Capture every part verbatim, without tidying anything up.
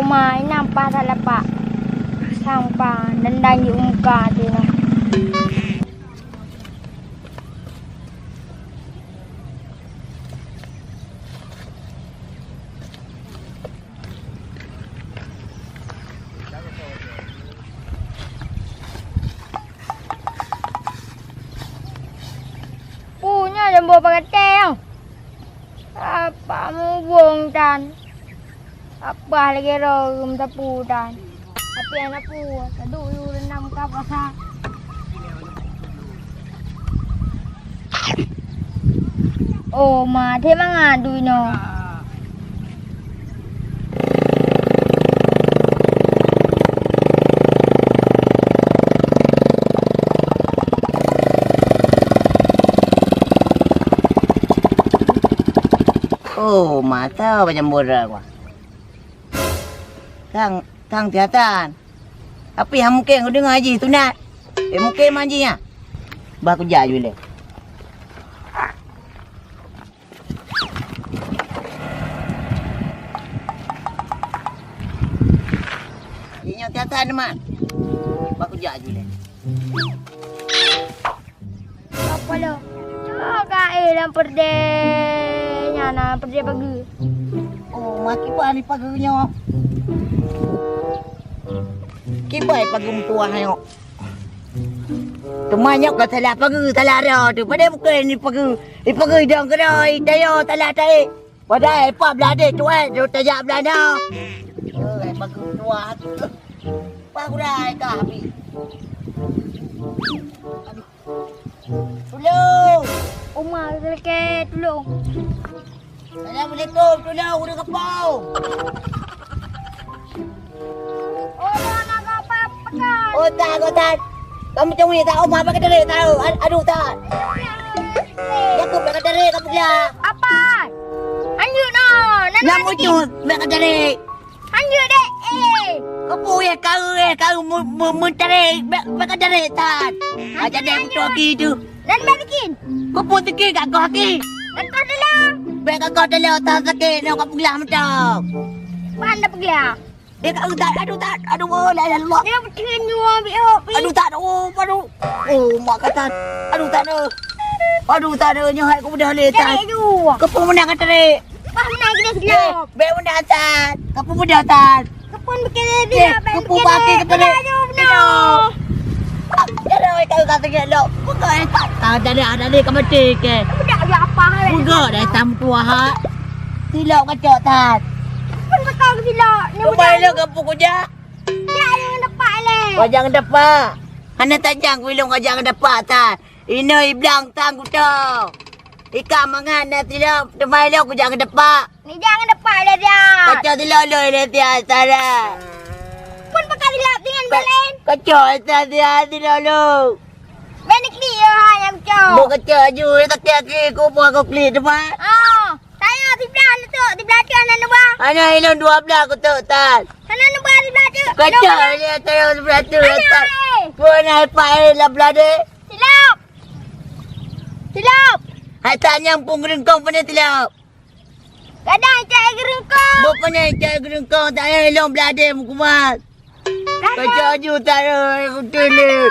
Ma, inong paih that lapak. Sang pa, nendang jih u muka teuh nyoe. Pu, nyoe jambo pagatée nyoe. Apa mubông tan? Apa lagée roh geumeutapu tan? Tapi hana pu, taduek yue reunam ka puasa. Oh, ma, teuh mangat duek inoe. Oh, mata macam bola gua. Tang, tang tiatan. Tapi hang mungken kudeungoe jih sunat. Eh, mungken manjih nyan. Bah kujak ju lé. Inyoe tiatan, Man. Bah kujak ju lé. Apa lo? Coba ka, eh, lam peureudée nyan, na peureudée pageue. Oh, ma kiban ni pageue nyoe. Kiban pageue meutuwah nyoe. Teuma nyoe ka salah pageue, salah droe teuh. Padahai bukon ni pageue. Ni pageue idong keudroe, tayo salah taék. Padahai pat blah deh tuai, tajak blah na. Eh, pageue meutuwah teuh. Pak udah ka habis. Aduh. Tulông! Uma geulakée, tulông! Assalamualaikum, tulông, ureueng gampông! Oh, na gapa pekan? Oh, tak, kau tak. Kamu cuma tak, oh, apa kata dia tahu? Aduh, tak. Aku tak kata dia, kamu gila. Apa? Lanjut, no. Nak muncul, nak kata dia. Hanjeuet deh, eh! Keupeue, eh, karu, eh, karu meu-, meu-, meutarek, bèk, bèk ka tarek that. Hanjeuet, aja deh hanjeuet. Beutôi aki tu. Dan bèk bikin. Keupeue bikin kat kau aki? Dan kau dalam. Bèk kat kau dalam, tak sakit, nak kau peuglah mantong. Pan dah peuglah. Eh, karu that, aduh that, aduh, oh, la ilaha illallah. Dia betul ni, oh, bi-, oh, bi-. Aduh that, oh, aduh. Oh, mak kata. Aduh, tak ada. Aduh, tak ada. Nyoe hai aku bedah leh, Tan. Cari tu. Keupeue meunan ka tarék? Wah, meunan kena silap. Eh, bèk meunan, Tan. Keupeue bedah, Tan. Keupeue bèk kena silap, bèk keupeue kena. Baki keupeue. Aduh, benar. Aduh, tak ada, tak ada, tak ada. Buka, eh, tak. Tak ada, ada, ada, kau mati ke? Budak dia apa, eh? Budak dah hitam tua, ha. Silap kacok, Tan. Pun betul silap. Ni budak. Kembali ke pukul jak. Dak, jangan depak, leh. Kau jangan depak. Hana tajang, ku ilong kau jangan depak, Tan. Inoe iblang tang kuto. Ika mangat na tilom, teuma ilong kujak keudepak. Ni jangan depak lé dia. Kacau tilom lôn lé dia, Sarah. Pun pakai tilap dengan balen. Kacau Sarah dia tilom lôn. Bèk neuklik yo hai nyang kacau. Bôh kacau aju, ya kaki aku, bôh aku klik teuma. Ah, saya siblah leusok, siblah tu aneuk nuba. Aneuk ilong dua blah kutok tan. Aneuk nuba siblah tu. Kacau dia tayong siblah tu. Aneuk, eh. Pun hai pak eh, lah blah deh. Silap! Silap! Hai tanyong pun geurengkong pane silap. Gadang cai geurengkong. Bôh pane cai geurengkong, tanyong ilong blah deh meukumat. Gadang. Kacau aju tara kuteuleu.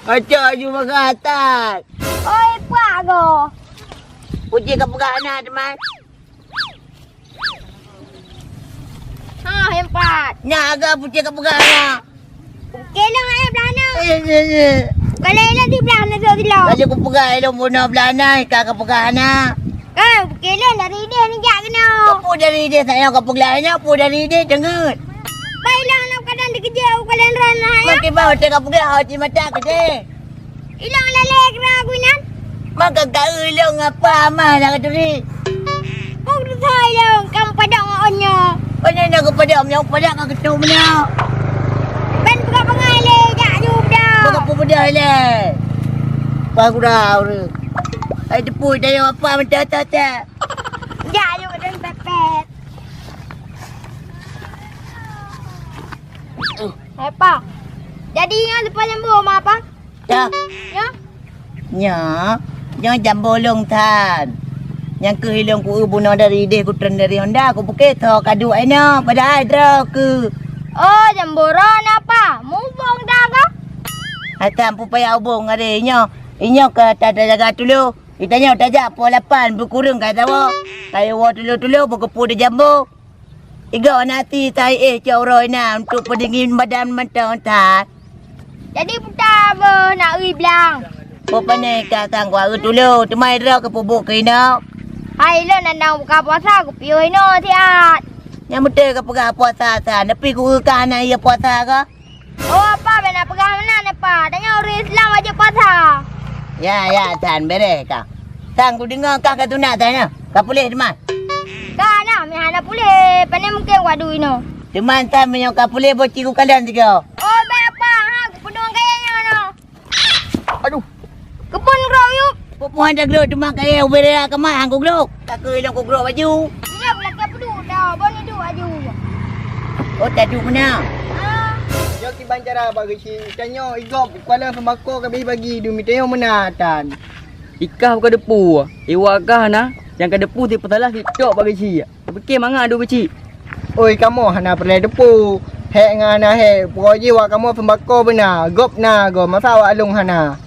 Kacau aju makan atas. Oi, puak go. Puji ka peugah hana teuma. Ha, hempat. Nyak agak pucet ka peugah na. Oke, long ayah belah na. Eh, eh, eh. Kalau ilong di belah na, tu di long. Laju ku peugah ilong bunoe belah na, ka ka peugah na. Kan, oke, long dari dia ni jak kena. Apa dari dia saya ka peugah na, apa dari dia dengar. Baiklah, nak kadang dikejar, bukan ran na, ya. Makin bau, tengah peugah, hati mata kecil. Ilong lalé kira aku nyan. Maka kau ilong apa amah nak turi? Kau tu sa ilong, kamu padak ngon nyo. Padak nak aku padak, nyo padak ngon ketum nyo. Ben buka pengai le, jak ju dah. Buka pun dah le. Bang dah ure. Ai tepui tayo apa mentata-tata. Jak ju dan pepet. Apa? Jadi nyo lepas lembu ma apa? Ya. Ya. Nya, nyoe jambo lôn tan. Nyang keuh ilong ku bunoe dari ideh kutreun dari Honda, kupiké tho kaduek inoe, padahai droe keuh. Oh, jamboro napa? Mubong dah kah? Hata pupaya ubong ari inyoe. Inyoe ka ta-, tajaga tulo. Itanyoe tajak poh lapan beukureueng ka tawoe. Kayoe woe tulo-tulo beukeupue di jambo. Igoe na ti tai éh cok uroe na untuk peudingin badan mantong that. Jadi puta beuh nak ui blang. Peue pane ka sang kuaeu tulo, teuma droe keupeubok keu inong. Hai lôn nandang buka puasa kupiôh inoe siat. Nyang beutôi ka peugah puasa sa, nepi kueu ka hana iya puasa ka? Oh, apa bèk na peugah meunan, apa? Tanyoe ureueng Islam wajéb puasa. Ya, ya, Tan, beureh ka. Tan, kudeungoe kah ka sunat, Tan, ya? Ka puléh teuma? Ka na, meuhana puléh. Pane mungken wadu inoe. Teuma Tan, meunyoe ka puléh, boh ci kukalon sigoe. Oh, bèk apa, ha, kupeudueng kayèe nyoe noh. Aduh. Keupeue groe yub? Peue-peue hana groe, teuma kayèe ubé raya keumah hana kugroe. Ka keu ilong kugroe baju. Iya, beulakèe peuduek dah, bon iduek baju. Oh, taduek meunan. Ah. Nyoe kiban cara bak geuchik. Tanyoe igob kuala seumbako ka bagi-bagi dumi tanyoe meunan tan. Ikah ka deupeu, iwa kah na, nyang ka deupeu sipeusalah sitok bak geuchik. Tapike mangat adu geuchik. Oi, kamoe hana peureulèe deupeu. Hék ngon hana hék, pokok jih wak kamoe seumbako beuna, gob na gob, masa wak lôn hana.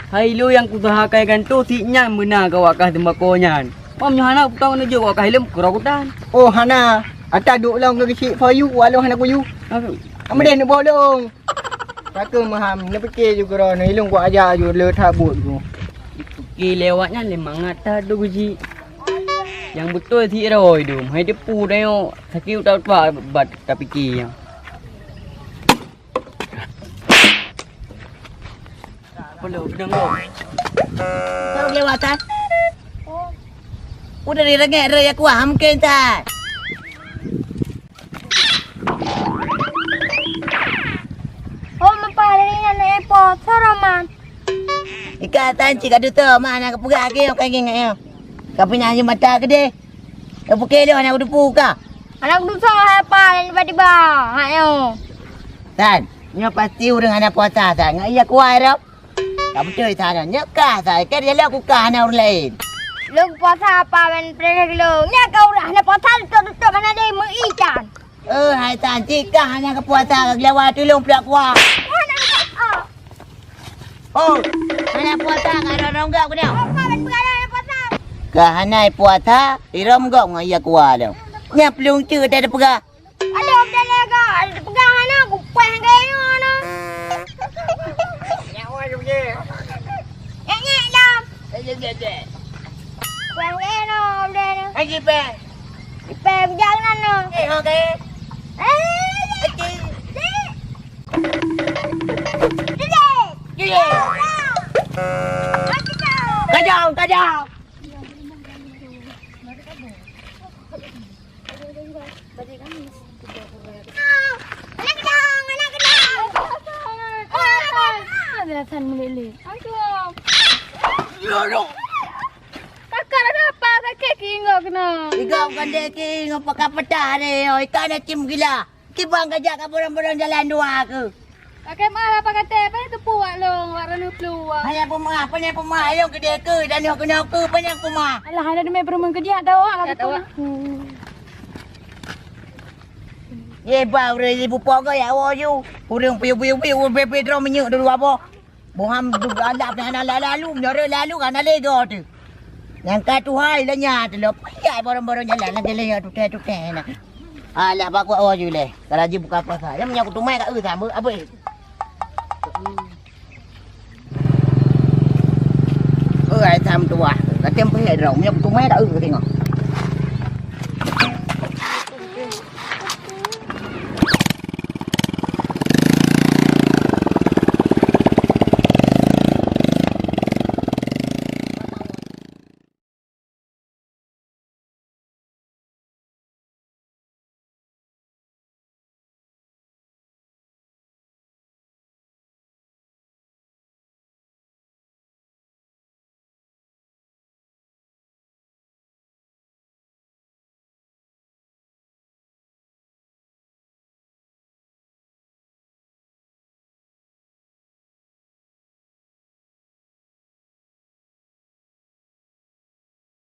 Hai lôn nyang kusaha kai gantoe, sit nyan beuna ka wak kah seumbako nyan. Mam nyoe hana peutong neujok wak kah ileuem keurok utan. Oh, hana. Ata duek lôn keu geuchik soe yub, wak lôn hana kuyu. Ameudeh neuboh lôn. Takeu meuham, neupike ju keudroe, neulông kuajak ju le that buet ku. Pike lewat nyan lé mangat that dum geuchik. Nyang beutôi sit roe dum, hai deupeu tanyoe sakét utak-utak bat tapike nyan. Peuleuh keudeueng lôn. Kau lewat, kan? Udah direngek raya kuah, mungkin, Tan. Oh, meupa lé nyan, eh, po, soroman. Ika Tan cit ka dutoe, ma hana kapeugah keu nyoe, ka ngieng nyoe. Ka pih na yue mata keudeh. Ka pike lôn hana kuteupeu ka. Hana kudusoe hai pa, dan tiba-tiba, ha nyoe. Tan, nyoe pasti ureueng hana puasa, Tan. Ngon iya kuah, Rob. Ka beutôi sa nyan. Nyoe kah sa, kan jalok ku kah hana ureueng laén. Lôn puasa apa ban preh lôn. Nyoe ka ureueng hana puasa, tutup-tutup hana deh meuikan. Eh, hai Tan, cit kah hana ka puasa, ka geulawa tulông pluek kuah. Hana puasa. Oh, hana puasa, ka rong-rong gak ku nyoe. Apa ban peugah hana puasa? Ka hana puasa, irong gok ngon iya kuah lom. Nyan plueng cit dah peugah. Aduh, udah lega. Ada pegang mana? Aku peh gaya mana? Nyek, nyek, nyek. Nyek, nyek, nyek. Peh gaya mana? Udah ni. Haji peh. Peh berjalan mana? Eh, oke. Eh, cik. Cik. Cik. Cik. Kajau, kajau. Kakak ada apa? Kakek kingok kena. Tiga bukan dek kingok pakai pecah deh. Oh, ikan dah cim gila. Kiban ka jak ka borong-borong jalan dua ke? Pakai mah apa kata? Apa tu puak long, wak ranu pluak. Hanya pemah, apa ni pemah? Ayo gede ke? Dan yo kena ke? Apa ni pemah? Alah, ada demi perumahan ke dia tahu awak kata. Ye ba ureueng ibu pogo ya wo yu. Ureueng piu-piu-piu, ureueng bebe dro minyeuk dulu apa? Boham galak pih hana lalu, meunyoe lalu hana lego teuh. Nyang ka tuha ilanya teuh lom, payah barong-barong jalan lagèe lé tutèe-tutèe na. Alah, baku awak ju lé. Kalau ji buka puasa. Nyang meunyoe kutumai ka eu sama abis. Eh, ai sam tuah. Katem payah dong. Meunyoe kutumai ka eu tengok.